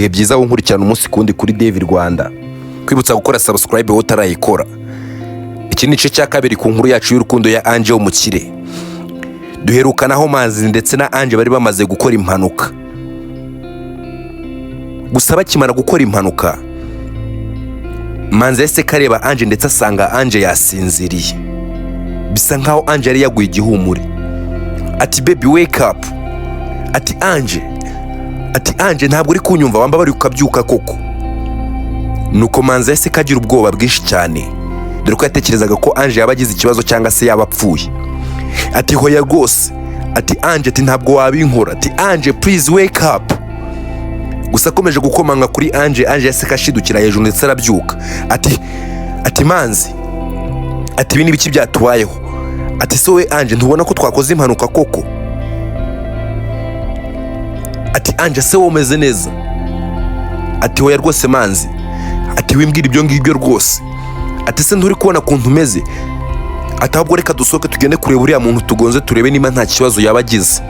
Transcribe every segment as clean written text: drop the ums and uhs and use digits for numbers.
Ibihe byiza nkurikirana umunsi kundi kuri David Rwanda. Kwibutsa gukora subscribe wowe utarayikora. Iki ni igice cya kabiri ku nkuru yacu y'urukundo ya Ange w'umukire. Duherukanaho Manzi ndetse na Ange bari bamaze gukora impanuka. Gusa bakimara gukora impanuka, Manzi yahise kareba Ange ndetse asanga Ange yasinziriye. Bisa nkaho Ange yari yaguye igihumure. Ati: "Baby, wake up." Ati: "Ange." Ati: "Ange, ntabwo uri kunyumva? Wamba bari ukabyuka koko." Nuko Manzi yahise kagira ubwoba bwinshi cyane, dore ko yatekerezaga ko Ange yaba agize ikibazo cyangwa se yaba apfuye. Ati: "Hoya rwose." Ati: "Ange," ati, "ntabwo wabinkora." Ati: "Ange, please wake up." Gusa akomeje gukomanga kuri Ange, Ange yahise ashidukira hejuru ndetse arabyuka. Ati: "Manzi," ati, "ibi ni ibiki byatubayeho?" Ati: "Se we Ange, ntubona ko twakoze impanuka koko?" Ati: "Ange, se wowe umeze neza?" Ati: "Hoya rwose Manzi." Ati: "Wimbwira ibyo ngibyo rwose." Ati: "Se nturi kubona ukuntu umeze?" Ati: "Ahubwo reka dusohoke tugende kureba uriya muntu tugonze, turebe niba nta kibazo yaba agize."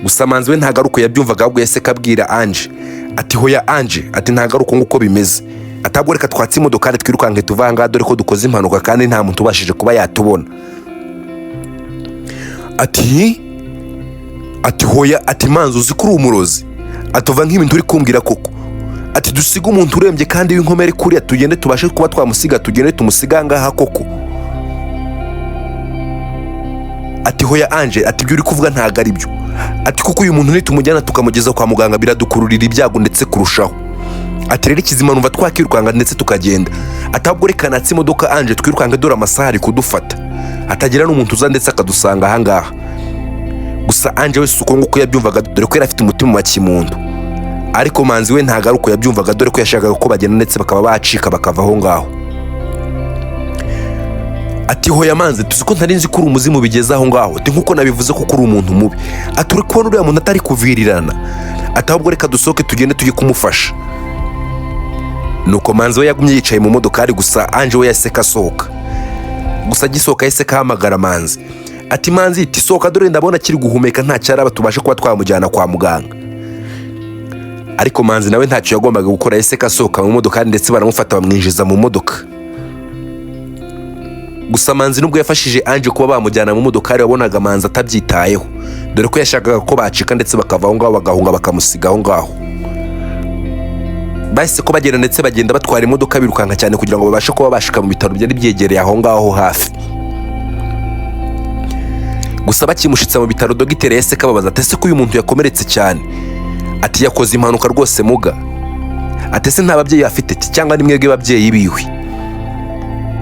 Gusa Manzi we ntabwo ari uko yabyumvaga, ahubwo yahise kabwira Ange ati: "Hoya Ange," ati, "ntabwo ari uko nguko bimeze." Ati: "Ahubwo reka twatse imodokari twirukanke tuva aha ngaha, dore ko dukoze impanuka kandi nta muntu ubashije kuba yatubona." Ati: "Hoya." Ati: "Manzi, uzi ko uri umurozi?" Ati: "Uva nk'ibintu uri kumbwira koko." Ati: "Dusiga umuntu urembye kandi w'inkomere kuriya, tugende tubashe kuba twamusiga, tugende tumusiga aha ngaha koko?" Ati: "Hoya Ange," ati, "ibyo uri kuvuga ntabwo ari byo." Ati: "Kuko uyu muntu nitumujyana tukamugeza kwa muganga biradukururira ibyago ndetse kurushaho." Ati: "Rero ikizima numva twakirukanga ndetse tukagenda." Ati: "Ahubwo reka natse imodoka Ange, twirukange, dore amasaha ari kudufata, hatagira n'umuntu uza ndetse akadusanga aha ngaha." Gusa Ange we si uko nguko yabyumvaga, dore ko yari afite umutima wa kimuntu. Ariko Manzi we ntabwo ari uko yabyumvaga, dore ko yashakaga ko bagenda ndetse bakaba bacika bakava aho ngaho. Ati: "Hoya Manzi, tuzi ko ntari nzi ko uri umuzimu bigeze aho ngaho." Ati: "Nkuko nabivuze kuko uri umuntu mubi." Ati: "Uri kubona uriya muntu atari kuvirirana?" Ati: "Ahubwo reka dusohoke tugende tujye kumufasha." Nuko Manzi we yagumye yicaye mu modokari, gusa Ange we yahise asohoka. Gusa agisohoka yahise ahamagara Manzi ati: "Manzi," iti, "sohoka, dore ndabona akiri guhumeka, nta cyaraba, tubashe kuba twamujyana kwa muganga." Ariko Manzi nawe ntacyo yagombaga gukora, yahise asohoka mu modokari ndetse baramufata bamwinjiza mu modoka. Gusa Manzi nubwo yafashije Ange kuba bamujyana mu modokari, wabonaga Manzi atabyitayeho, dore ko yashakaga ko bacika ndetse bakava aho ngaho bagahunga bakamusiga aho ngaho. Bahise ko bagenda ndetse bagenda batwara imodoka birukanka cyane kugira ngo babashe kuba bashika mu bitaro byari byegereye aho ngaho hafi. Gusa bakimushitsa mu bitaro, dogiteri yahise kababaza ati: "Ese ko uyu muntu yakomeretse cyane?" Ati: "Yakoze impanuka rwose muga." Ati: "Ese nta babyeyi afite?" Ati: "Cyangwa ni mwebwe babyeyi biwe?"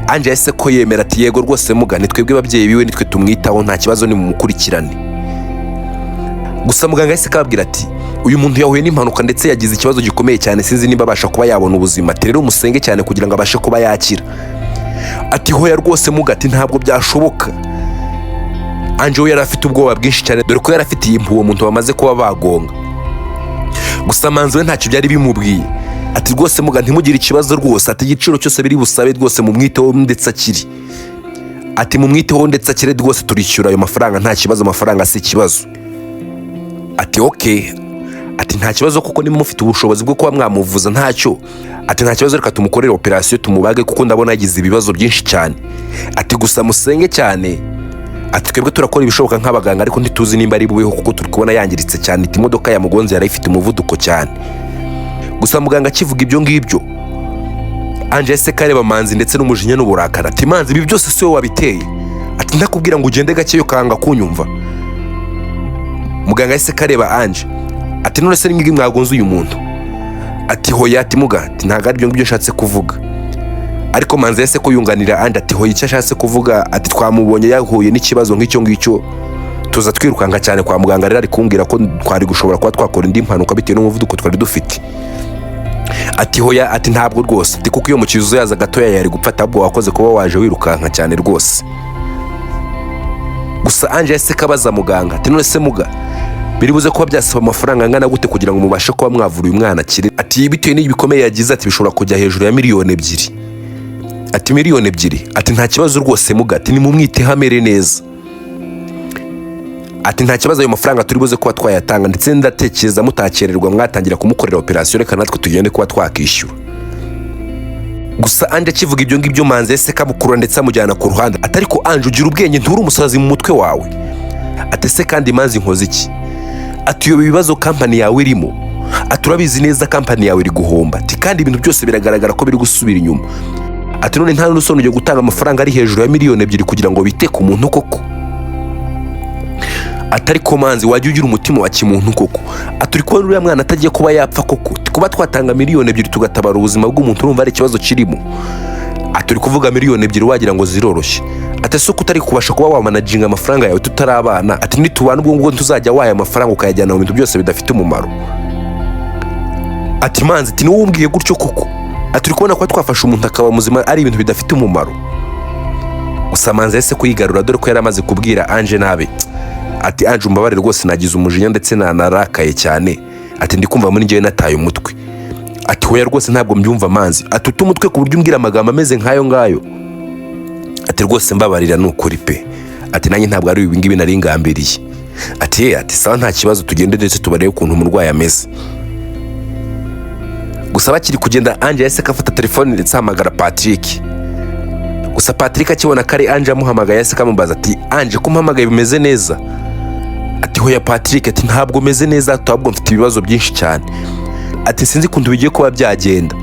Ange yahise ko yemera ati: "Yego rwose muga, ni twebwe babyeyi biwe, nitwe tumwitaho, nta kibazo, ni mumukurikirane." Gusa muganga yahise kababwira ati: "Uyu muntu yahuye n'impanuka ndetse yagize ikibazo gikomeye cyane, sinzi niba abasha kuba yabona ubuzima." Ati: "Rero musenge cyane kugira ngo abashe kuba yakira." Ati: "Hoya rwose muga," ati, "ntabwo byashoboka." Ange we yari afite ubwoba bwinshi cyane, dore ko yari afitiye impuhwe uwo muntu bamaze kuba bagonga. Gusa Manzi we ntacyo byari bimubwiye. Ati: "Rwose muga, ntimugire ikibazo rwose." Ati: "Igiciro cyose biri busabe rwose mumwiteho ndetse akiri." Ati: "Mumwiteho ndetse akire rwose, turishyura ayo mafaranga, nta kibazo, amafaranga si ikibazo." Ati: "Okay." Ati: "Nta kibazo, kuko niba mufite ubushobozi bwo kuba mwamuvuza ntacyo." Ati: "Nta kibazo, reka tumukorere operasiyo tumubage, kuko ndabona yagize ibibazo byinshi cyane." Ati: "Gusa musenge cyane." Ati: "Twebwe turakora ibishoboka nk'abaganga, ariko ntituzi nimba ari bubeho, kuko turi kubona yangiritse cyane." Ati: "Imodoka yamugonze yari ifite umuvuduko cyane." Gusa muganga akivuga ibyo ngibyo, Ange yahise kareba Manzi ndetse n'umujinya n'uburakari. Ati: "Manzi, ibi byose si wowe wabiteye?" Ati: "Ndakubwira ngo ugende gake ukanga kunyumva." Muganga yahise kareba Ange ati: "None se ni mwagonze uyu muntu?" Ati: "Hoya." Ati: "Muga," ati, "ntabwo ari ibyo ngibyo nshatse kuvuga." Ariko Manzi yahise ko yunganira Ange ati: "Hoya, icyo ashatse kuvuga," ati, "twamubonye yahuye n'ikibazo nk'icyo ngicyo, tuza twirukanka cyane kwa muganga. Rero ari kumbwira ko twari gushobora kuba twakora indi mpanuka bitewe n'umuvuduko twari dufite." Ati: "Hoya," ati, "ntabwo rwose." Ati: "Kuko iyo mu kizuzo yaza gatoya yari gupfa, ahubwo wakoze kuba waje wirukanka cyane rwose." Gusa Ange yahise kabaza muganga ati: "None se muga, biri buze kuba byasaba amafaranga angana gute kugira ngo mubashe kuba mwavura uyu mwana akire?" Ati: "Bitewe n'ibikomeye yagize," ati, "bishobora kujya hejuru ya miliyoni 2." Ati: "Miliyoni 2?" Ati: "Nta kibazo rwose muga." Ati: "Nimumwiteho amere neza." Ati nta kibazo, ayo mafaranga turi buze kuba twayatanga, ndetse ndatekereza mutakererwa mwatangira kumukorera operasiyo. Reka natwe tugende kuba twakishyura. Gusa Ange akivuga ibyo ngibyo, Manzi yahise kamukurura ndetse amujyana ku ruhande. Ati ariko Ange, ugira ubwenge? Nturi umusazi mu mutwe wawe? Ati ese kandi Manzi, nkoze iki? Ati uyoba ibibazo kampani yawe irimo. Ati urabizi neza, kampani yawe iri guhomba. Ati kandi ibintu byose biragaragara ko biri gusubira inyuma. Ati none nta n'usoni ugiye gutanga amafaranga ari hejuru ya 2 miliyoni kugira ngo bite ku muntu koko? Atari ko Manzi, wajya ugira umutima wa kimuntu koko? Ati uri kubona uriya mwana atagiye kuba yapfa koko? Kuba twatanga 2 miliyoni tugatabara ubuzima bw'umuntu, urumva ari ikibazo kirimo? Ati uri kuvuga 2 miliyoni wagira ngo ziroroshye. Ati ese ko utari kubasha kuba wamanaginga amafaranga yawe tutari abana? Ati nitubana ubwo ngubwo ntuzajya waya amafaranga ukayajyana mu bintu byose bidafite umumaro. Ati Manzi, ati niwowe umbwiye gutyo koko? Ati uri kubona ko twafashe umuntu akaba muzima ari ibintu bidafite umumaro? Gusa Manzi yahise kuyigarura, dore ko yari amaze kubwira Ange nabi. Ati Ange, umbabarire rwose, nagize umujinya ndetse nanarakaye cyane. Ati ndi kumva muri njyewe nataye umutwe. Ati hoya rwose, ntabwo mbyumva Manzi. Ati uta umutwe ku buryo umbwira amagambo ameze nk'ayo ngayo? Ati rwose mbabarira, ni ukuri pe. Ati nanjye ntabwo ari ibi ngibi nari ngambiriye. Ati ye, ati sawa, nta kibazo, tugende ndetse tubarebe ukuntu umurwayi ameze. Gusa bakiri kugenda, Ange yahise afata telefone ndetse ahamagara Patrick. Gusa Patrick akibona ko ari Ange amuhamagaye, yahise akamubaza ati Ange, ko umpamagaye, bimeze neza? Ati hoya Patrick, ati ntabwo meze neza, ahubwo mfite ibibazo byinshi cyane. Ati sinzi ukuntu bigiye kuba byagenda.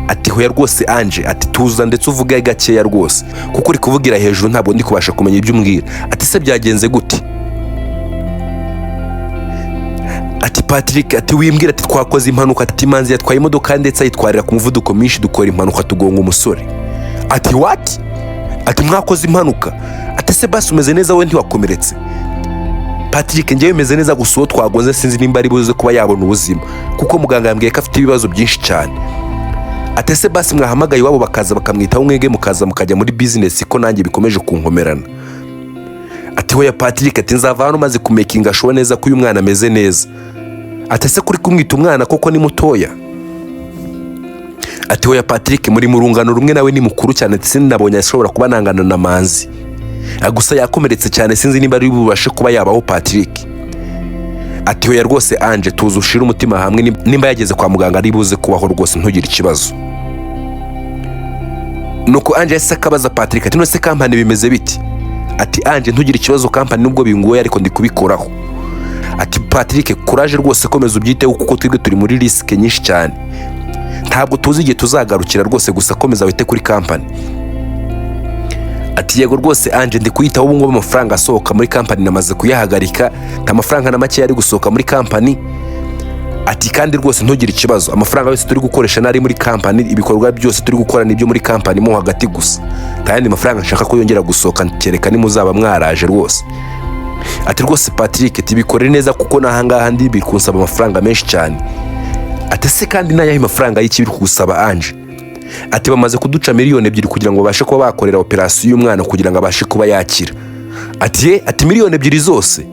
Ati hoya rwose Ange, ati tuza ndetse uvuge gakeya rwose, kuko uri kuvugira hejuru, ntabwo ndi kubasha kumenya ibyo umbwira. Ati se byagenze gute? Ati Patrick, ati wimbwira, ati twakoze impanuka. Ati Manzi yatwaye imodoka ndetse ayitwarira ku muvuduko mwinshi, dukora impanuka, tugonga umusore. Ati what? Ati mwakoze impanuka? Ati ese basi umeze neza wowe, ntiwakomeretse? Patrick, njyewe meze neza, gusa uwo twagonze sinzi nimba ari buze kuba yabona ubuzima, kuko muganga yambwiye ko afite ibibazo byinshi cyane. Ati ese basi mwahamagaye iwabo bakaza bakamwitaho, mwege mukaza mukajya muri bizinesi, ko nanjye bikomeje kunkomerana? Ati hoya Patrick, ati nzava hano maze kumakinga sure neza ko uyu mwana ameze neza. Ati ese kuri kumwita umwana koko, ni mutoya? Ati hoya Patrick, muri mu rungano rumwe nawe, ni mukuru cyane. Ati sinabonye ashobora kuba nangana na Manzi. Gusa yakomeretse cyane, sinzi niba ari bubashe kuba yabaho Patrick. Ati hoya rwose Ange, tuzi ushire umutima hamwe, nimba yageze kwa muganga ari buze kubaho rwose, ntugire ikibazo. Nuko Ange yahise akabaza Patrick ati none se kampani bimeze biti? Ati Ange, ntugire ikibazo, kampani nubwo bingoye ariko ndi kubikoraho. Ati Patrick, courage rwose, komeza ubyiteho, kuko twebwe turi muri risk nyinshi cyane, ntabwo tuzi igihe tuzagarukira rwose, gusa komeza wite kuri kampani. Ati yego rwose Ange, ndi kuyitaho. Ubu ngubu amafaranga asohoka muri kampani namaze kuyahagarika, nta mafaranga na make yari gusohoka muri kampani. Ati kandi rwose ntugire ikibazo, amafaranga yose turi gukoresha n'ari muri kampani, ibikorwa byose turi gukora nibyo muri kampani mo hagati gusa, nta yandi mafaranga nshaka ko yongera gusohoka, kereka nimuzaba mwaraje rwose. Ati rwose Patrick, tubikore neza, kuko n'ahangaha ndi biri kunsaba amafaranga menshi cyane. Ati ese kandi n'ayahe mafaranga y'iki biri kugusaba Ange? Ati bamaze kuduca 2 miliyoni kugira ngo babashe kuba bakorera operasiyo y'umwana kugira ngo abashe kuba yakira. Ati ye, ati 2 miliyoni zose?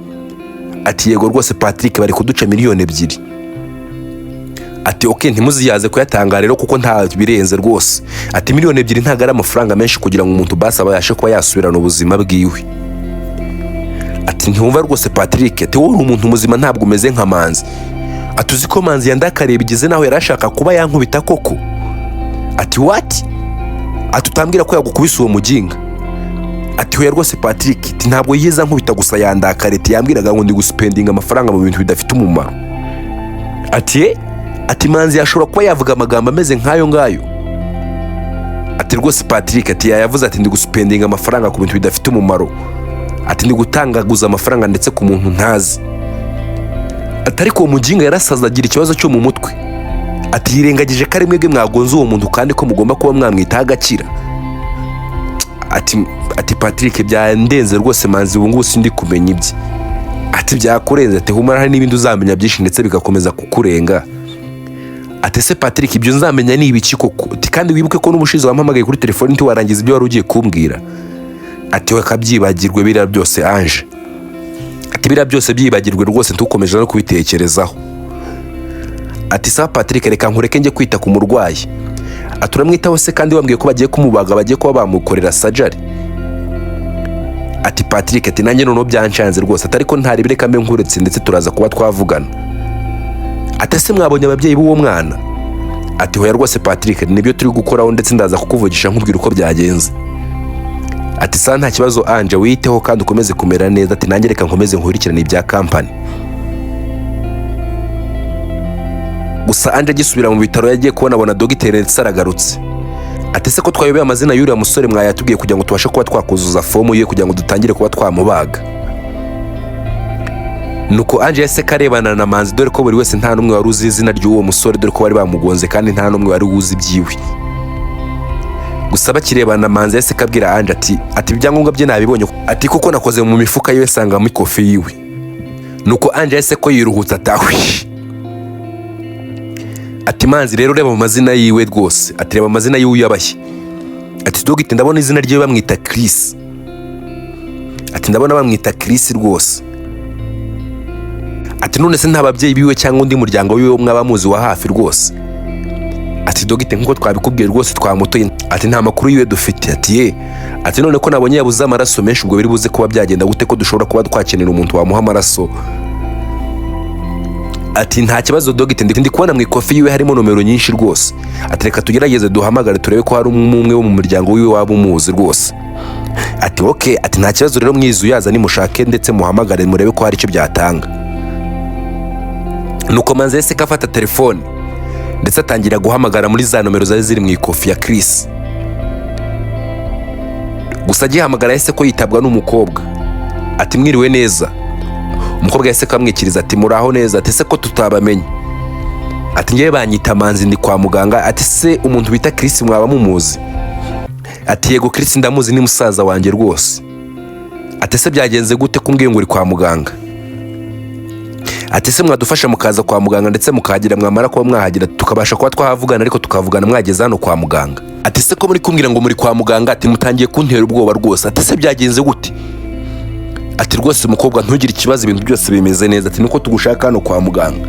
Ati yego rwose Patrick, bari kuduca 2 miliyoni. Ati ok, ntimuziyaze kuyatanga rero, kuko nta birenze rwose. Ati 2 miliyoni ntabwo ari amafaranga menshi kugira ngo umuntu basi abashe kuba yasubirana ubuzima bwiwe. Ati ntiwumva rwose Patrick, ati wowe uri umuntu muzima, ntabwo umeze nka Manzi. Ati uzi ko Manzi yandakariye bigeze naho yari ashaka kuba yankubita koko? Ati what? Ati utambwira ko yagukubise uwo muginga? Ati hoya rwose Patrick, ati ntabwo yigeze ankubita, gusa yandakariye. Ati yambwiraga ngo ndi guspendinga amafaranga mu bintu bidafite umumaro. Ati ye, ati Manzi yashobora kuba yavuga amagambo ameze nk'ayo ngayo? Ati rwose Patrick, ati yayavuze, ati ndi guspendinga amafaranga ku bintu bidafite umumaro, ati ndi gutangaguza amafaranga ndetse ku muntu ntazi. Ati ariko uwo muginga yarasaze, agira ikibazo cyo mu mutwe. Ati yirengagije ko ari mwebwe mwagonze uwo muntu kandi ko mugomba kuba mwamwitaho agakira. Ati Patrick, byandenze rwose, Manzi ubu ngubu sindi kumenya ibye. Ati byakurenze? Ati humura, hari n'ibindi uzamenya byinshi ndetse bigakomeza kukurenga. Ati ese Patrick, ibyo nzamenya ni ibiki koko? Ati kandi wibuke ko n'ubushize wampamagaye kuri telefoni ntiwarangiza ibyo wari ugiye kumbwira. Ati we kabyibagirwe biriya byose Ange. Ati biriya byose byibagirwe rwose, ntukomeje no kubitekerezaho. Ati sawa Patrick, reka nkureke njye kwita ku murwayi. Ati uramwitaho se kandi wambwiye ko bagiye kumubaga, bagiye kuba bamukorera surgery? Ati: "Patrick," ati, "nanjye noneho byanshanze rwose," ati, "ariko ntari reka mbe nkuretse ndetse turaza kuba twavugana." Ati: "Ese mwabonye ababyeyi b'uwo mwana?" Ati: "Hoya rwose Patrick, nibyo turi gukoraho, ndetse ndaza kukuvugisha nkubwira uko byagenze." Ati: "Sa nta kibazo Anje, wiyiteho kandi ukomeze kumera neza." Ati: "Nanjye reka nkomeze nkurikirane ibya kampani." Gusa Anje agisubira mu bitaro yagiye kubona abona dogiteri ndetse aragarutse. Ati: "Ese ko twayobeye amazina y'uriya musore, mwayatubwiye kugira ngo tubashe kuba twakuzuza fomu ye kugira ngo dutangire kuba twamubaga?" Nuko Anje yahise karebana na Manzi, dore ko buri wese nta n'umwe wari uzi izina ry'uwo musore, dore ko bari bamugonze kandi nta n'umwe wari uzi ibyiwe. Gusa bakirebana, Manzi yahise kabwira Anje ati: "Ibyangombwa bye nabibonye," ati, "kuko nakoze mu mifuka yiwe sangamo ikofi yiwe." Nuko Anje yahise ko yiruhutsa atahwi. Ati: "Manzi rero, reba mu mazina yiwe rwose." Ati: "Reba amazina yiwe uyabashye." Ati: "Dogite, ndabona izina ryiwe bamwita Chris." Ati: "Ndabona bamwita Chris rwose." Ati: "None se nta babyeyi biwe cyangwa undi muryango wiwe mwaba muzi wa hafi rwose?" Ati: "Dogite, nk'uko twabikubwiye rwose twamutoye." Ati: "Nta makuru yiwe dufite." Ati: "Ye," ati, "none ko nabonye yabuze amaraso menshi, ubwo biri buze kuba byagenda gute, ko dushobora kuba twakenera umuntu wamuha amaraso?" Ati: "Nta kibazo dogite, ndi kubona mu ikofi yiwe harimo nomero nyinshi rwose." Ati: "Reka tugerageze duhamagare turebe ko hari umwe wo mu muryango wiwe waba umuzi rwose." Ati: "Ok." Ati: "Nta kibazo rero, mwizu yaza nimushake ndetse muhamagare murebe ko hari icyo byatanga." Nuko Manzi yahise ko afata telefone ndetse atangira guhamagara muri za nomero zari ziri mu ikofi ya Chris. Gusa agihamagara yahise ko yitabwa n'umukobwa. Ati: "Mwiriwe neza?" Umukobwa yahise kamwikiriza, ati: "Muraho neza." Ati: "Ese ko tutabamenye?" Ati: "Ngewe banyita Manzi, ndi kwa muganga." Ati: "Se umuntu bita Chris mwaba mumuzi?" Ati: "Yego, Chris ndamuzi, ni musaza wanjye rwose." Ati: "Ese byagenze gute kumbwiye ngo uri kwa muganga?" Ati: "Ese mwadufasha mukaza kwa muganga ndetse mukahagera, mwamara kuba mwahagera tukabasha kuba twahavugana, ariko tukavugana mwageze hano kwa muganga?" Ati: "Ese ko muri kumbwira ngo muri kwa muganga?" Ati: "Mutangiye kuntera ubwoba rwose." Ati: "Ese byagenze gute?" Ati: "Rwose mukobwa, ntugire ikibazo, ibintu byose bimeze neza." Ati: "Nuko tugushaka hano kwa muganga."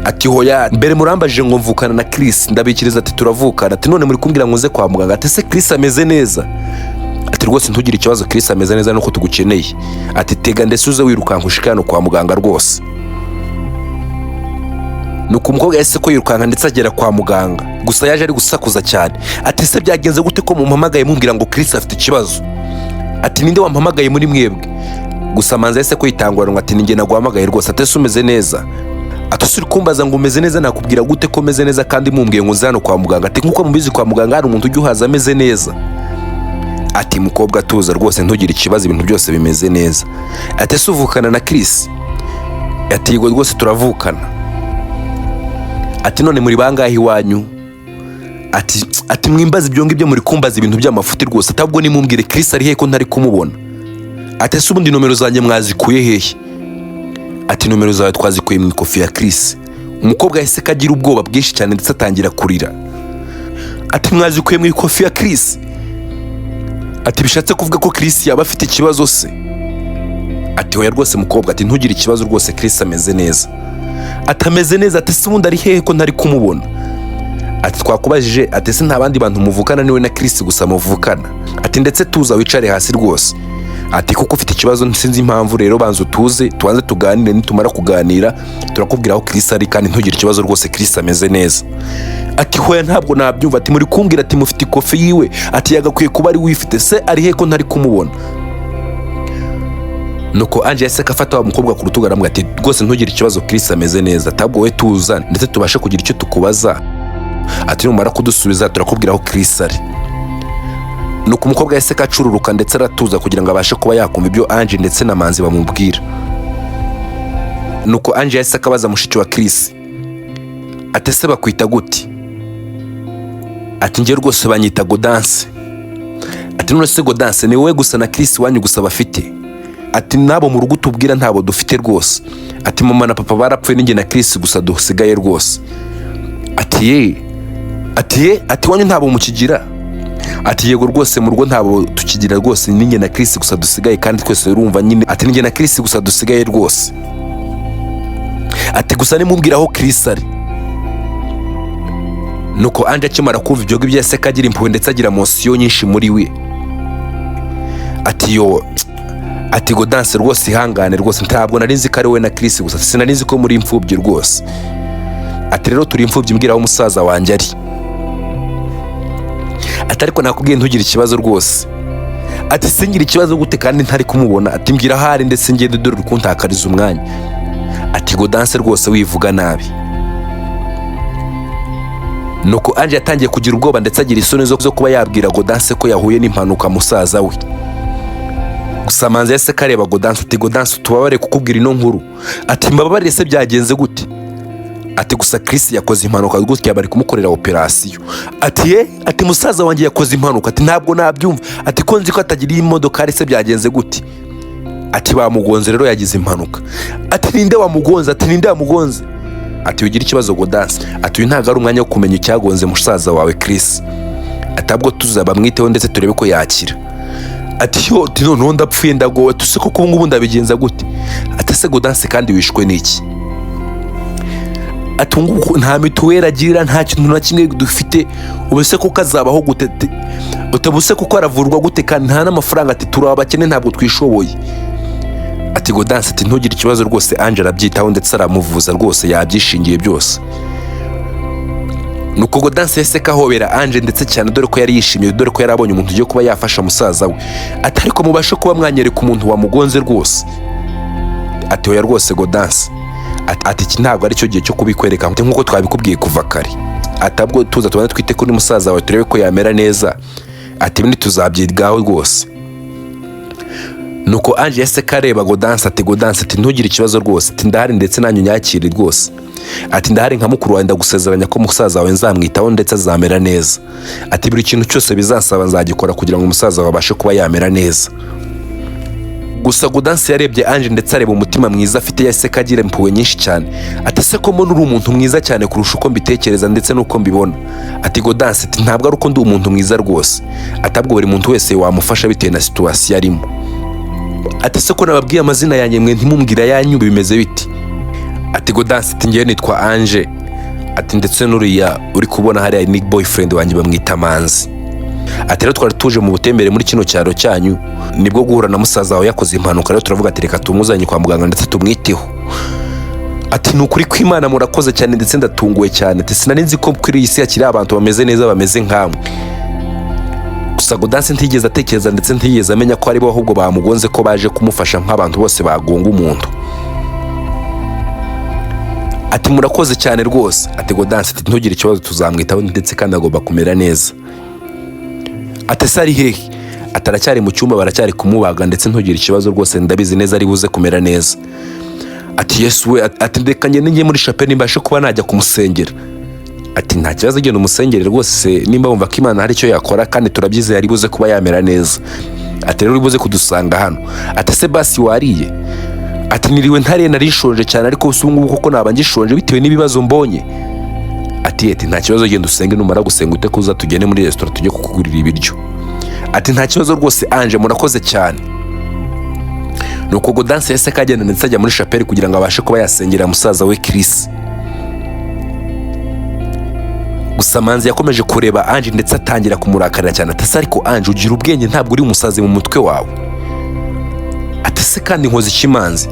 Ati: "Hoya, mbere murambajije ngo mvukana na Chris, ndabikiriza." Ati: "Turavukana." Ati: "None muri kumbwira ngo nze kwa muganga." Ati: "Ese Chris ameze neza?" Ati: "Rwose ntugire ikibazo, Chris ameze neza, nuko tugukeneye." Ati: "Tega ndetse uze wirukanka ushike hano kwa muganga rwose." Nuko umukobwa yahise ko yirukanka ndetse agera kwa muganga. Gusa yaje ari gusakuza cyane. Ati: "Ese byagenze gute ko mumpamagaye mumbwira ngo Chris afite ikibazo?" Ati: "Ninde wampamagaye muri mwebwe?" Gusa Manzi yahise ko yitanguranwa, ati: "Ninjye naguhamagaye rwose." Ati: "Ese umeze neza?" Ati: "Ese uri kumbaza ngo umeze neza? Nakubwira gute ko umeze neza kandi mumbwiye ngo uze hano kwa muganga?" Ati: "Nk'uko mubizi, kwa muganga hari umuntu ujya uhaza ameze neza?" Ati: "Mukobwa, tuza rwose, ntugire ikibazo, ibintu byose bimeze neza." Ati: "Ese uvukana na Chris?" Ati: "Yego rwose, turavukana." Ati: "None muri bangahe iwanyu?" Ati: "Mwimbaza ibyo ngibyo, muri kumbaza ibintu by'amafuti rwose." Ati: "Ahubwo nimumbwire Chris ari hehe ko ntari kumubona?" Ati: "Ese ubundi nomero zanjye mwazikuye hehe?" Ati: "Nomero zawe twazikuye mu ikofi ya Chris." Umukobwa yahise ko agira ubwoba bwinshi cyane ndetse atangira kurira. Ati: "Mwazikuye mu ikofi ya Chris?" Ati: "Bishatse kuvuga ko Chris yaba afite ikibazo se?" Ati: "Hoya rwose mukobwa." Ati: "Ntugire ikibazo rwose, Chris ameze neza." Ati: "Ameze neza?" Ati: "Ese ubundi ari hehe ko ntari kumubona?" Ati: "Twakubajije." Ati: "Ese nta bandi bantu muvukana, niwe na Chris gusa muvukana?" Ati: "Ndetse tuza wicare hasi rwose." Ati: "Kuko ufite ikibazo sinzi impamvu, rero banza utuze, tubanze tuganire, nitumara kuganira turakubwira aho Chris ari, kandi ntugire ikibazo rwose, Chris ameze neza." Ati: "Hoya, ntabwo nabyumva." Ati: "Muri kumbwira," ati, "mufite ikofi yiwe." Ati: "Yagakwiye kuba ari wifite, se ari he ko ntari kumubona?" Nuko Ange yahise afata wa mukobwa ku rutugu, aramubwira ati: "Rwose ntugire ikibazo, Chris ameze neza, ntabwo wowe tuza ndetse tubashe kugira icyo tukubaza." Ati: "Numara kudusubiza turakubwira aho Chris ari." Nuko umukobwa yahise acururuka ndetse aratuza kugira ngo abashe kuba yakumva ibyo Ange ndetse na Manzi bamubwira. Nuko Ange yahise akabaza mushiki wa Chris, ati: "Ese bakwita gute?" Ati: "Njye rwose banyita Godanse." Ati: "None se Godanse, ni wowe gusa na Chris wanyu gusa bafite?" Ati: "Nabo mu rugo utubwira ntabo dufite rwose." Ati: "Mama na papa barapfuye, ninjye na Chris gusa dusigaye rwose." Ati: "Ye?" Ati: "Ye." Ati: "Wanyu ntabo mukigira?" Ati: "Yego rwose, mu rugo ntabo tukigira rwose, ninjye na Chris gusa dusigaye, kandi twese urumva nyine." Ati: "Ninjye na Chris gusa dusigaye rwose." Ati: "Gusa nimubwira aho Chris ari." Nuko Ange akimara kumva ibyo ngibyo yahise agira impuhwe ndetse agira emotion nyinshi muri we. Ati: "Yo." Ati: "Godanse rwose, ihangane rwose, ntabwo nari nzi ko ari wowe na Chris gusa, sinari nzi ko muri imfubyi rwose." Ati: "Rero turi imfubyi, mbwira aho umusaza wanjye ari." Ati: "Ariko nakubwiye ntugire ikibazo rwose." Ati: "Singire ikibazo gute kandi ntari kumubona?" Ati: "Mbwira aho ari ndetse ngende, dore uri kuntakariza umwanya." Ati: "Godanse rwose, wivuga nabi." Nuko Ange yatangiye kugira ubwoba ndetse agira isoni zo kuba yabwira Godanse ko yahuye n'impanuka musaza we. Gusa Manzi yahise kareba Godanse, ati: "Godanse, tubabare kukubwira ino nkuru." Ati: "Mbabarire se, byagenze gute?" Ati: "Gusa Chris yakoze impanuka gutya, bari kumukorera operasiyo." Ati: "Ye?" Ati: "Musaza wanjye yakoze impanuka?" Ati: "Ntabwo nabyumva." Ati: "Ko nzi ko atagira iyi modokari se, byagenze gute?" Ati: "Bamugonze rero, yagize impanuka." Ati: "Ninde wamugonze?" Ati: "Ninde wamugonze?" Ati: "Wigira ikibazo Godanse." Ati: "Uyu ntabwo ari umwanya wo kumenya icyagonze musaza wawe Chris." Ati: "Ahubwo tuzabamwiteho ndetse turebe ko yakira." Ati: "Yo." Ati: "Noneho ndapfuye, ndagowe tuse koko, ubu ngubu ndabigenza gute?" Ati: "Ese Godanse kandi wishwe n'iki?" Ati: "Ubu nta mituweli agira, nta kintu na kimwe dufite, ubu se koko azabaho gute? Ubu se koko aravurwa gute kandi nta n'amafaranga?" Ati: "Turi abakene, ntabwo twishoboye." Ati: "Godanse," ati, "ntugire ikibazo rwose, Ange arabyitaho ndetse aramuvuza rwose, yabyishingiye byose." Nuko Godanse yahise kahobera Ange ndetse cyane, dore ko yari yishimiye, dore ko yari abonye umuntu ugiye kuba yafasha musaza we. Ati: "Ariko mubashe kuba mwanyereka umuntu wamugonze rwose." Ati: "Oya rwose Godanse." Ati: "Iki ntabwo ari cyo gihe cyo kubikwereka nk'uko twabikubwiye kuva kare." Ati: "Ahubwo tuza tubone twite kuri musaza wawe, turebe ko yamera neza." Ati: "Ibindi tuzabyigaho rwose." Nuko Ange yahise kareba Godanse, ati: "Godanse," ati, "ntugire ikibazo rwose." Ati: "Ndahari ndetse nanyu unyakire rwose." Ati: "Ndahari nka mukuru wawe, ndagusezeranya ko musaza wawe nzamwitaho ndetse azamera neza." Ati: "Buri kintu cyose bizansaba nzagikora kugira ngo umusaza wawe abashe kuba yamera neza." Gusa Godanse yarebye Ange ndetse areba umutima mwiza afite, yahise kagira impuhwe nyinshi cyane. Ati: "Ese ko mbona uri umuntu mwiza cyane kurusha uko mbitekereza ndetse n'uko mbibona?" Ati: "Godanse," ati, "ntabwo ari uko ndi umuntu mwiza rwose." Ati: "Ahubwo buri muntu wese wamufasha bitewe na situation arimo." Ati: "Ese ko nababwiye amazina yanjye, mwe ntimubwire ayanyu, bimeze biti?" Ati: "Godanse," ati, "ngewe nitwa Ange." Ati: "Ndetse n'uriya uri kubona hariya ni boyfriend wanjye, bamwita Manzi." Ati: "Rero twari tuje mu butembere muri kino cyaro cyanyu, nibwo guhura na musaza wawe yakoze impanuka, rero turavuga ati reka tumuzanye kwa muganga ndetse tumwiteho." Ati: "Ni ukuri kw'Imana, murakoze cyane ndetse ndatunguwe cyane." Ati: "Sinari nzi ko kuri iyi si hakiri abantu bameze neza, bameze nkamwe." Gusa Godanse ntigeze atekereza ndetse ntigeze amenya ko aribo ahubwo bamugonze, ko baje kumufasha nk'abantu bose bagonga umuntu. Ati: "Murakoze cyane rwose." Ati: "Godanse," ati, "ntugire ikibazo, tuzamwitaho ndetse kandi agomba kumera neza." Ati: "Ese ari hehe?" Ati: "Aracyari mu cyumba, baracyari kumubaga, ndetse ntugire ikibazo rwose, ndabizi neza ari buze kumera neza." Ati: "Yesu we!" Ati: "Reka ngende njye muri chapelle mbashe kuba najya kumusengera." Ati: "Nta kibazo, genda umusengere rwose, nimba wumva ko Imana hari icyo yakora, kandi turabyizeye ari buze kuba yamera neza." Ati: "Rero uri buze kudusanga hano." Ati: "Ese basi wariye?" Ati: "Niriwe ntariye, nari nshonje cyane, ariko ubu ngubu koko naba ngishonje bitewe n'ibibazo mbonye." Ati: "Nta kibazo, genda usenge, numara gusenga ute kuza tugende muri resitora tujye kukugurira ibiryo." Ati: "Nta kibazo rwose Ange, murakoze cyane." Nuko Godanse yahise kagenda ndetse ajya muri chapelle kugira ngo abashe kuba yasengera musaza we Chris. Gusa Manzi yakomeje kureba Ange ndetse atangira kumurakarira cyane. Ati: "Ese ariko Ange, ugira ubwenge? Ntabwo uri umusazi mu mutwe wawe?" Ati: "Ese kandi nkoze iki, Manzi?"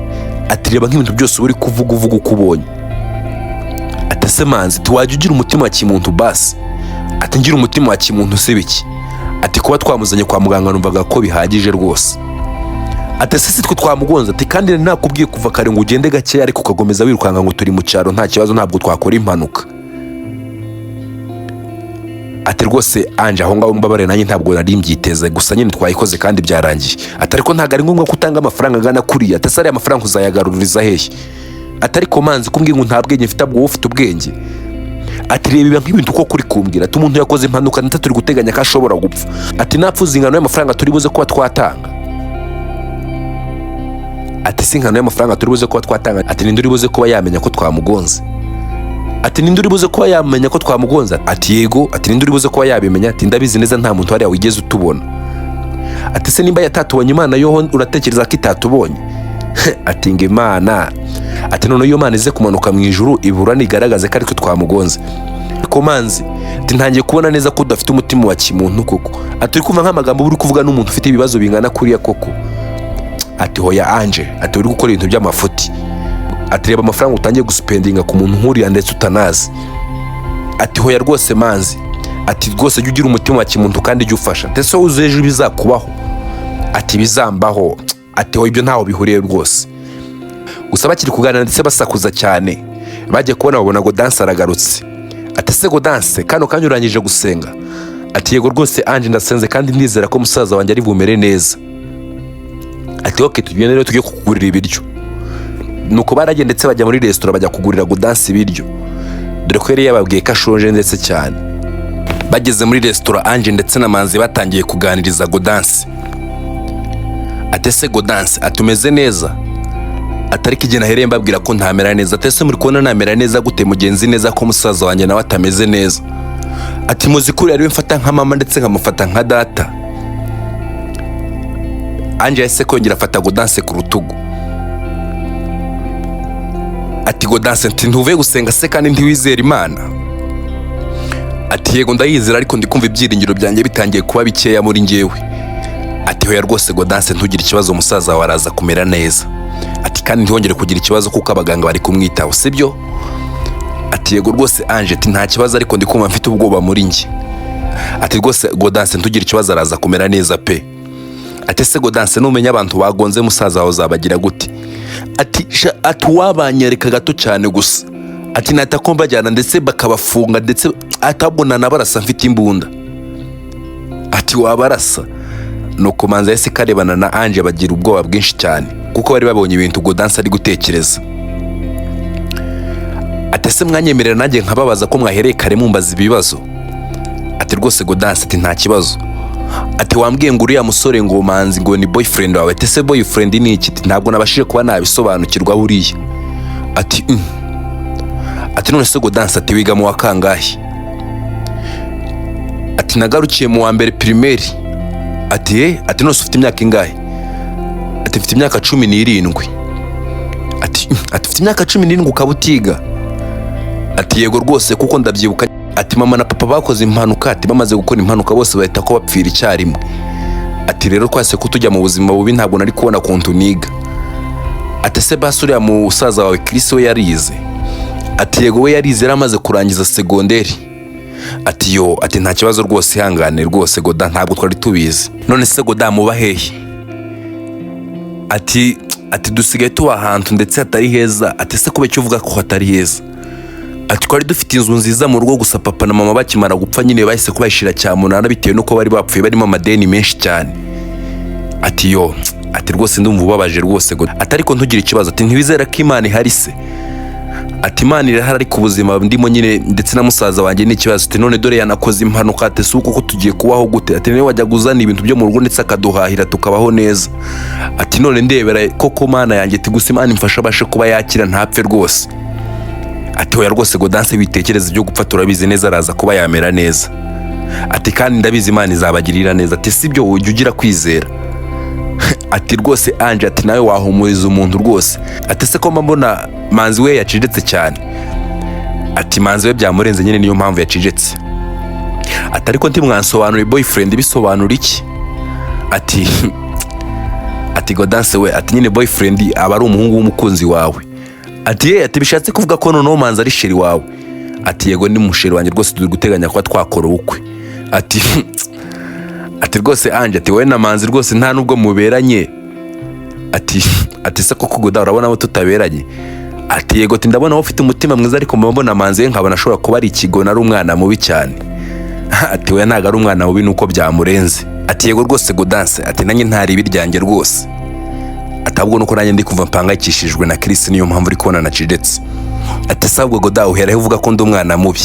Ati: "Reba nk'ibintu byose uba uri kuvuga, uvuga uko ubonye." Ati: "Ese Manzi, tuwajya ugira umutima wa kimuntu basi?" Ati: "Ngira umutima wa kimuntu si biki?" Ati: "Kuba twamuzanye kwa muganga numvaga ko bihagije rwose." Ati: "Ese si twe twamugonze?" Ati: "Kandi nakubwiye kuva kare ngo ugende gakeya, ariko ukakomeza wirukanka ngo turi mu cyaro, nta kibazo, ntabwo twakora impanuka." Ati: "Rwose Ange, aho ngaho mbabare, nanjye ntabwo nari mbyiteze, gusa nyine twayikoze kandi byarangiye." Ati: "Ariko ntabwo ari ngombwa ko utanga amafaranga angana kuriya." Ati: "Ese ariya mafaranga uzayagaruriza hehe?" Ati: "Ariko Manzi, kumbwira ngo nta bwenge mfite, ahubwo wowe ufite ubwenge." Ati: "Reba iba nk'ibintu uko kuri kumbwira." Ati: "Umuntu yakoze impanuka ndetse turi guteganya ko ashobora gupfa." Ati: "Napfuza ingano y'amafaranga turi buze kuba twatanga." Ati: "Si ingano y'amafaranga turi buze kuba twatanga." Ati: "Ninde uri buze kuba yamenya ko twamugonze?" Ati: "Ninde uri buze kuba yamenya ko twamugonze?" Ati: "Yego." Ati: "Ninde uri buze kuba yabimenya?" Ati: "Ndabizi neza nta muntu hariya wigeze utubona." Ati: "Se nimba yatatubonye, Imana yoho uratekereza ko itatubonye?" Ati: "Ngo Imana?" Ati: "Noneho iyo Mana ize kumanuka mu ijuru ibura nigaragaze ko aritwe twamugonze." Komanzi ati: "Ntangiye kubona neza ko udafite umutima wa kimuntu koko." Ati: "Uri kumva nk'amagambo uri kuvuga n'umuntu ufite ibibazo bingana kuriya koko?" Ati: "Hoya Anje," ati, "uri gukora ibintu by'amafuti." Ati: "Reba amafaranga utangiye guspendinga ku muntu nk'uriya ndetse utanazi." Ati: "Hoya rwose Manzi," ati, "rwose jya ugira umutima wa kimuntu kandi jya ufasha. Ndetse wowe uzi ejo bizakubaho?" Ati: "Bizambaho?" Ati: "Hoya, ibyo ntaho bihuriye rwose." Gusa bakiri kuganira ndetse basakuza cyane, bagiye kubona babona Godanse aragarutse. Ati: "Ese Godanse, kano kanya urangije gusenga?" Ati: "Yego rwose Anje, ndasenze kandi ndizera ko musaza wanjye ari bumere neza." Ati: "Okay, tugende rero tujye kukugurira ibiryo." Nuko baragiye ndetse bajya muri resitora, bajya kugurira Godanse ibiryo, dore ko yari yababwiye ko ashonje ndetse cyane. Bageze muri resitora, Anje ndetse na Manzi batangiye kuganiriza Godanse. Ati: "Ese Godanse," ati, "umeze neza?" Atari ko igihe nahereye mbabwira ko ntamera neza. Ati: "Ese muri kubona namera neza gute mugenzi neza ko musaza wanjye nawe atameze neza?" Ati: "Muzi ko uriya ariwe mfata nka mama ndetse nkamufata nka data." Anje yahise kongera afata Godanse ku rutugu. Ati: "Godanse," ati, "ntuvuye gusenga se kandi ntiwizera Imana?" Ati: "Yego, ndayizera, ariko ndi kumva ibyiringiro byanjye bitangiye kuba bikeya muri njyewe." Ati: "Hoya rwose Godanse, ntugire ikibazo, musaza wawe araza kumera neza." Ati: "Kandi ntiwongere kugira ikibazo kuko abaganga bari kumwitaho, sibyo?" Ati: "Yego rwose Anje," ati, "nta kibazo, ariko ndi kumva mfite ubwoba muri njye." Ati: "Rwose Godanse, ntugire ikibazo, araza kumera neza pe." Ati: "Ese Godanse, numenya abantu bagonze musaza wawe uzabagira gute?" Ati: "Sha," ati, "uwabanyereka gato cyane gusa," ati, "nahita ko mbajyana ndetse bakabafunga, ndetse atabwo nanabarasa mfite imbunda." Ati: "Wabarasa?" Nuko Manzi yahise karebana na Anje, bagira ubwoba bwinshi cyane kuko bari babonye ibintu Godanse ari gutekereza. Ati: "Ese mwanyemerera nanjye nkababaza ko mwahereye kare mumbaza ibibazo?" Ati: "Rwose Godanse," ati, "nta kibazo." Ati: "Wambwiye ngo uriya musore ngo Manzi ngo ni boyfriend wawe." Ati: "Ese boyfriend ni iki?" Ati: "Ntabwo nabashije kuba nabisobanukirwa buriya." Ati: Ati: "None se Godanse," ati, "wiga mu wa kangahe?" Ati: "Nagarukiye mu wa mbere primaire." Ati: "Eh." Ati: "None se ufite imyaka ingahe?" Ati: "Mfite imyaka 17." Ati: Ati ufite imyaka 17 ukaba utiga?" Ati: "Yego rwose, kuko ndabyibuka," ati, "mama na papa bakoze impanuka," ati, "bamaze gukora impanuka bose bahita ko bapfira icyarimwe." Ati: "Rero twase ko tujya mu buzima bubi, ntabwo nari kubona kuntu niga." Ati: "Ese basi uriya musaza wawe Chris we yarize?" Ati: "Yego, we yarize, yari amaze kurangiza segonderi." Ati: "Yo," ati, "nta kibazo rwose, ihangane rwose Goda, ntabwo twari tubizi. None se Goda, muba hehe?" Ati: "Dusigaye tuba ahantu ndetse hatari heza." Ati: "Ese kuba icyo uvuga ko hatari heza?" Ati: "Twari dufite inzu nziza mu rugo, gusa papa na mama bakimara gupfa nyine bahise kubayishyira cyamunara bitewe n'uko bari bapfuye barimo amadeni menshi cyane." Ati: "Yo," ati, "rwose ndumva ubabaje rwose Goda." Ati: "Ariko ntugire ikibazo." Ati: "Ntiwizera ko Imana ihari se?" Ati: "Imana irahari, ariko ubuzima ndimo nyine ndetse na musaza wanjye ni ikibazo." Ati: "None dore yanakoze impanuka." Ati: "Si uko tugiye kubaho gute?" Ati: "Niwe wajyaga uzana ibintu byo mu rugo ndetse akaduhahira tukabaho neza." Ati: "None ndebera koko Mana yanjye." Ati: "Gusa Imana imfashe abashe kuba yakira, ntapfe rwose." Ati: "Hoya rwose Godanse, witekereza ibyo gupfa, turabizi neza araza kuba yamera neza." Ati: "Kandi ndabizi Imana izabagirira neza." Ati: "Si byo, ujya ugira kwizera." Ati: "Rwose Anje," ati, "nawe wahumuriza umuntu rwose." Ati: "Ese ko mba mbona Manzi we yacecetse cyane?" Ati: "Manzi we byamurenze nyine, niyo mpamvu yacecetse." Ati: "Ariko ntimwansobanuriye boyfriend bisobanura iki?" Ati: "Godanse we," ati, "nyine boyfriend aba ari umuhungu w'umukunzi wawe." Ati: "Ye," ati, "bishatse kuvuga ko noneho Manzi ari chéri wawe?" Ati: "Yego, ni muchéri wanjye rwose, turi guteganya kuba twakora ubukwe." Ati: "Rwose Anje," ati, "wowe na Manzi rwose nta nubwo muberanye." Ati: "Se koko Goda, urabona abo tutaberanye?" Ati: "Yego," ati, "ndabona wowe ufite umutima mwiza, ariko mba mbona Manzi we nkabona ashobora kuba ari ikigona, ari umwana mubi cyane." Ati: "We ntabwo ari umwana mubi, nuko byamurenze." Ati: "Yego rwose Godanse," ati, "nanjye ntari ibi ryanjye rwose." Ati: "Ahubwo nuko nanjye ndi kuva mpangayikishijwe na Chris, niyo mpamvu uri kubona nacecetse." Ati: "Sabwo Goda, uheraho uvuga ko ndi umwana mubi?"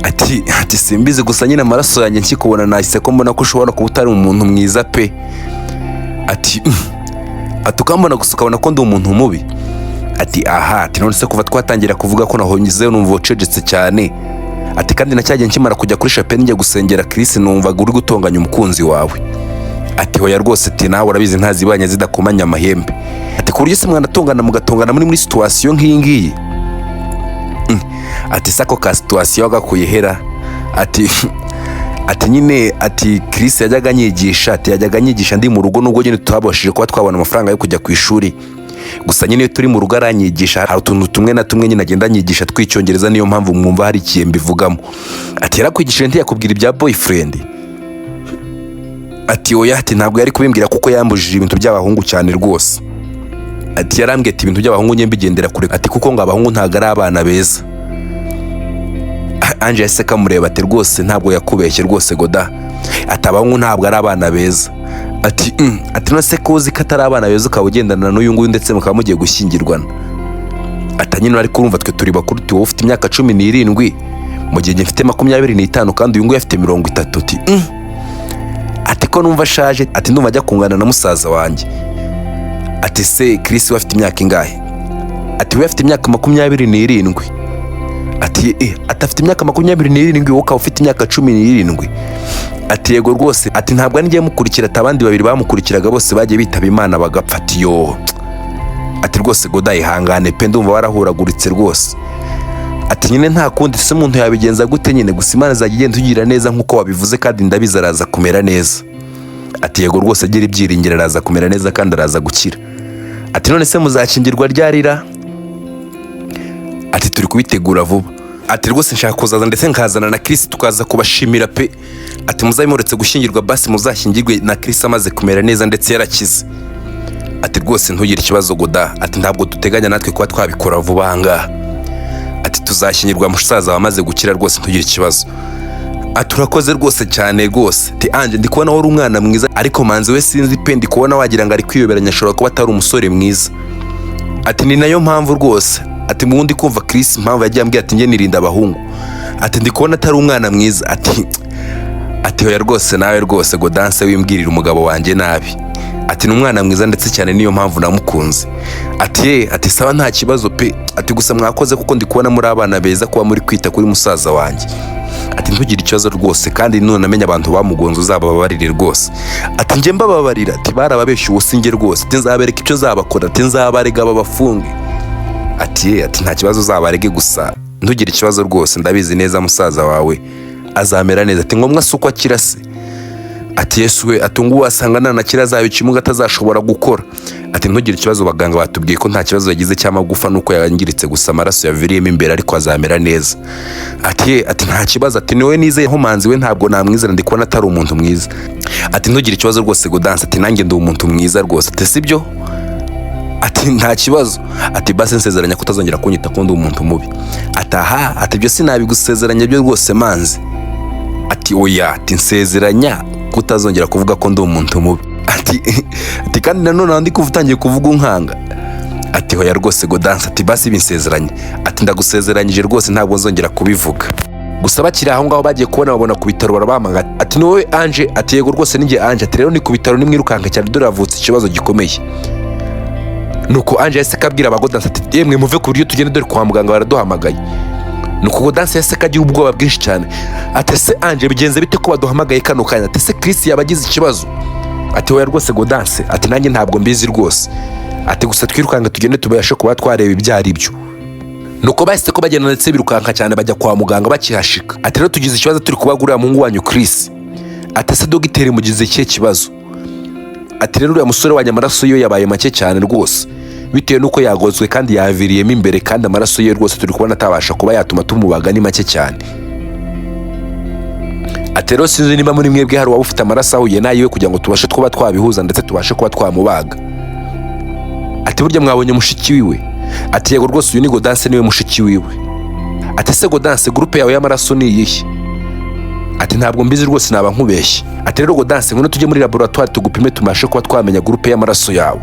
Ati: "Simbizi, gusa nyine amaraso yanjye nkikubona nahise ko mbona ko ushobora kuba utari umuntu mwiza pe." Ati: "Ukambona gusa ukabona ko ndi umuntu mubi?" Ati: "Aha." Ati: "None se kuva twatangira kuvuga ko nahongezeyo numva ucecetse cyane?" Ati: "Kandi na cyagihe nkimara kujya kuri chapelle njya gusengera Chris numvaga uri gutonganya umukunzi wawe." Ati: "Hoya rwose," ati, "nawe urabizi ntazibanye zidakomanya amahembe." Ati: "Ku buryo se mwanatongana mugatongana muri situation nk'iyi ngiyi?" Ati: "Se ako ka situation gakuye hera?" Ati Ati nyine, ati Chris yajyaga anyigisha, ati yajyaga anyigisha ndi mu rugo, nubwo nyine tutabashije kuba twabona amafaranga yo kujya ku ishuri. Gusa nyine iyo turi mu rugo aranyigisha, hari utuntu tumwe na tumwe nyine agenda anyigisha tw'icyongereza, niyo mpamvu mwumva hari igihe mbivugamo. Ati yarakwigishije, ntiyakubwira ibya boyfriend? Ati oya, ati ntabwo yari kubimbwira kuko yambujije ibintu by'abahungu cyane rwose. Ati yarambwiye ati ibintu by'abahungu njye mbigendera kure, ati kuko ngo abahungu ntabwo ari abana beza. Ange yahise kamureba, ati rwose ntabwo yakubeshye rwose Goda, ati abahungu ntabwo ari abana beza. Ati ati none se ko uzi ko atari abana beza, ukaba ugendana n'uyu nguyu ndetse mukaba mugiye gushyingirwana? Ati nyine ariko urumva twe turi bakuru, wowe ufite imyaka 17 mu gihe njye mfite 25, kandi uyu nguyu afite 30. Ati ati ko numva ashaje, ati ndumva ajya kungana na musaza wanjye. Ati se Chris we afite imyaka ingahe? Ati we afite imyaka 27. Ati eh, ati afite imyaka 27, wowe ukaba ufite imyaka 17? Ati yego rwose. Ati ntabwo ari njye mukurikira, ati abandi babiri bamukurikiraga bose bagiye bitaba Imana bagapfa. Ati yo, ati rwose Goda ihangane pe, ndumva warahuraguritse rwose. Ati nyine nta kundi se umuntu yabigenza gute nyine, gusa Imana izajya igenda itugira neza nk'uko wabivuze, kandi ndabizi araza kumera neza. Ati yego rwose, agira ibyiringiro, araza kumera neza kandi araza gukira. Ati none se muzakingirwa ryarira? Ati turi kubitegura vuba. Ati rwose nshaka kuzaza ndetse nkazana na Chris tukaza kubashimira pe. Ati muzabe muretse gushyingirwa, basi muzashyingirwe na Chris amaze kumera neza ndetse yarakize. Ati rwose ntugire ikibazo Goda, ati ntabwo duteganya natwe kuba twabikora vuba aha ngaha. Ati tuzashyingirwa musaza wamaze gukira, rwose ntugire ikibazo. Ati urakoze rwose cyane rwose. Ati Ange, ndi kubona wari umwana mwiza, ariko Manzi we sinzi pe, ndi kubona wagira ngo ari kwiyoberanya, ashobora kuba atari umusore mwiza. Ati ni nayo mpamvu rwose, ati mu wundi kumva Chris impamvu yagiye ambwira ati njye nirinda abahungu, ati ndi kubona atari umwana mwiza. Ati hoya rwose, nawe rwose Godanse wimbwirira umugabo wanjye nabi. Ati ni umwana mwiza ndetse cyane, niyo mpamvu namukunze. Ati ye, ati sawa nta kibazo pe. Ati gusa mwakoze kuko ndi kubona muri abana beza kuba muri kwita kuri musaza wanjye. Ati ntugire ikibazo rwose, kandi none amenya abantu bamugonze uzabababarire rwose. Ati njye mbababarira? Ati barababeshye, ubu si njye rwose. Ati nzabereka icyo nzabakora, ati nzabarega babafunge. Ati ye, ati nta kibazo uzabarege, gusa ntugire ikibazo rwose, ndabizi neza musaza wawe azamera neza. Ati ngombwa si uko akira se? Ati Yesu we, ati ngubu wasanga nanakira azaba ikimuga atazashobora gukora. Ati ntugire ikibazo, abaganga batubwiye ko nta kibazo yagize cy'amagufa, nuko yangiritse gusa amaraso yaviriyemo imbere, ariko azamera neza. Ati ye, ati nta kibazo, ati niwe nizeye nkomanzi we ntabwo namwizera, ndi kubona atari umuntu mwiza. Ati ntugire ikibazo rwose Godanse, ati nanjye ndi umuntu mwiza rwose. Ati sibyo? Ati nta kibazo. Ati basi nsezeranya ko utazongera kunyita ko ndi umuntu mubi. Ati aha, ati ibyo sinabigusezeranya byo rwose Manzi. Ati oya, ati nsezeranya ko utazongera kuvuga ko ndi umuntu mubi. Ati kandi nanone ndi kuva utangiye kuvuga unkanga. Ati hoya rwose Godanse, ati basi binsezeranye. Ati ndagusezeranyije rwose, ntabwo nzongera kubivuga. Gusa bakiri aho ngaho bagiye kubona babona ku bitaro barabahamagara. Ati ni wowe Ange? Ati yego rwose ni njye Ange. Ati rero ni ku bitaro, nimwirukanka cyane dore havutse ikibazo gikomeye. Nuko Ange yahise akabwira abagodanse ati yemwe muve ku buryo tugende, dore kwa muganga baraduhamagaye. Nuko Godanse yahise akagira ubwoba bwinshi cyane. Ati ese Ange bigenze bite ko baduhamagaye kano kanya? Ati ese Chris yaba agize ikibazo? Ati oya rwose Godanse, ati nanjye ntabwo mbizi rwose. Ati gusa twirukanka tugende tubashe kuba twareba ibyo ari byo. Nuko bahise ko bagenda ndetse birukanka cyane bajya kwa muganga. Bakihashika, ati rero tugize ikibazo, turi kubaga uriya muhungu wanyu Chris. Ati ese dogiteri mugize ikihe kibazo? Ati rero uriya musore wanyu amaraso ye yabaye make cyane rwose, bitewe n'uko yagozwe kandi yaviriyemo imbere, kandi amaraso ye rwose turi kubona atabasha kuba yatuma tumubaga, ni make cyane. Ati rero sinzi niba muri mwebwe hari uwaba ufite amaraso ahuye n'ayiwe kugira ngo tubashe kuba twabihuza ndetse tubashe kuba twamubaga. Ati burya mwabonye mushiki wiwe? Ati yego rwose, uyu ni Godanse, niwe mushiki wiwe. Ati ese Godanse, groupe yawe y'amaraso ni iyihe? Ati ntabwo mbizi rwose, naba nkubeshye. Ati rero Godanse, ngwino tujye muri laboratoire tugupime tubashe kuba twamenya groupe y'amaraso yawe.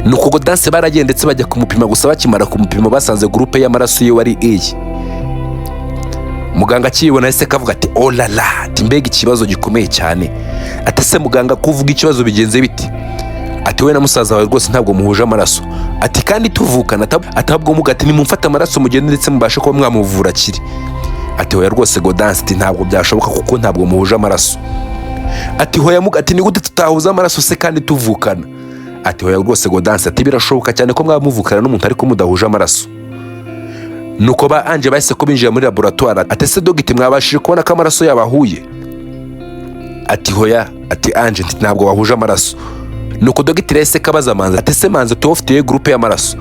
Nuko Godanse baragiye ndetse bajya kumupima. Gusa bakimara kumupima basanze groupe y'amaraso ye wari iyi. Muganga akiyibona yahise kavuga ati olala, ati mbega ikibazo gikomeye cyane. Ati ese muganga, kuvuga ikibazo bigenze biti? Ati wowe na musaza wawe rwose ntabwo muhuje amaraso. Ati kandi tuvukana. Ati ahubwo muga, ati nimumfate amaraso mugende ndetse mubashe kuba mwamuvura akiri. Ati hoya rwose Godanse, ati ntabwo byashoboka kuko ntabwo muhuje amaraso. Ati hoya muga, ati ni gute tutahuza amaraso se kandi tuvukana? Ati hoya rwose Godanse, ati birashoboka cyane ko mwaba muvukana n'umuntu ariko mudahuje amaraso. Nuko ba Ange bahise ko binjira muri laboratoire. Ati: "Ese dogite, mwabashije kubona ko amaraso yabo ahuye?" Ati: "Hoya." Ati: "Ange, ntabwo bahuje amaraso." Nuko dogiteri yahise kabaza Manzi ati: "Ese Manzi, tuba ufite groupe y'amaraso?"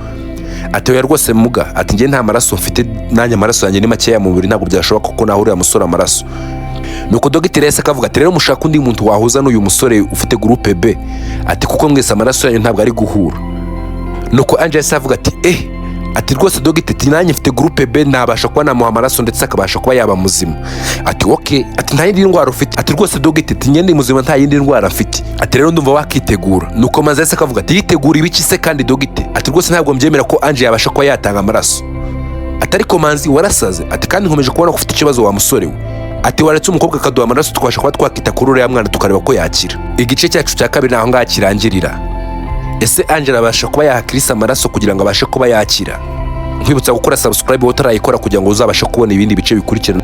Ati: "Oya rwose muga." Ati: "Njye nta maraso mfite, nanjye amaraso yanjye ni makeya mu mubiri, ntabwo byashoboka kuko nahurira musore amaraso." Nuko dogiteri yahise akavuga ati: "Rero mushaka undi muntu wahuza n'uyu musore ufite groupe B." Ati: "Kuko mwese amaraso yanyu ntabwo ari guhura." Nuko Ange yahise avuga ati: "Eh." Ati: "Rwose dogiteri," ati, "nanjye mfite groupe B, nabasha kuba namuha amaraso ndetse akabasha kuba yaba muzima." Ati: "Okay." Ati: "Nta yindi ndwara ufite?" Ati: "Rwose dogiteri," ati, "njye ndi muzima, nta yindi ndwara mfite." Ati: "Rero ndumva wakitegura." Nuko maze yahise akavuga ati: "Yitegura ibiki se kandi dogiteri?" Ati: "Rwose ntabwo mbyemera ko Ange yabasha kuba yatanga amaraso." Ati: "Ariko Manzi, warasaze." Ati: "Kandi nkomeje kubona ko ufite ikibazo wa musore we." Ati: "Waretse umukobwa akaduha amaraso, tukabasha kuba twakita kuri uriya mwana, tukareba ko yakira." Igice cyacu cya kabiri ni aho ngaho kirangirira. Ese Angela abasha kuba yaha Chris amaraso kugira ngo abashe kuba yakira? Nkwibutsa gukora subscribe wowe utarayikora kugira ngo uzabashe kubona ibindi bice bikurikira.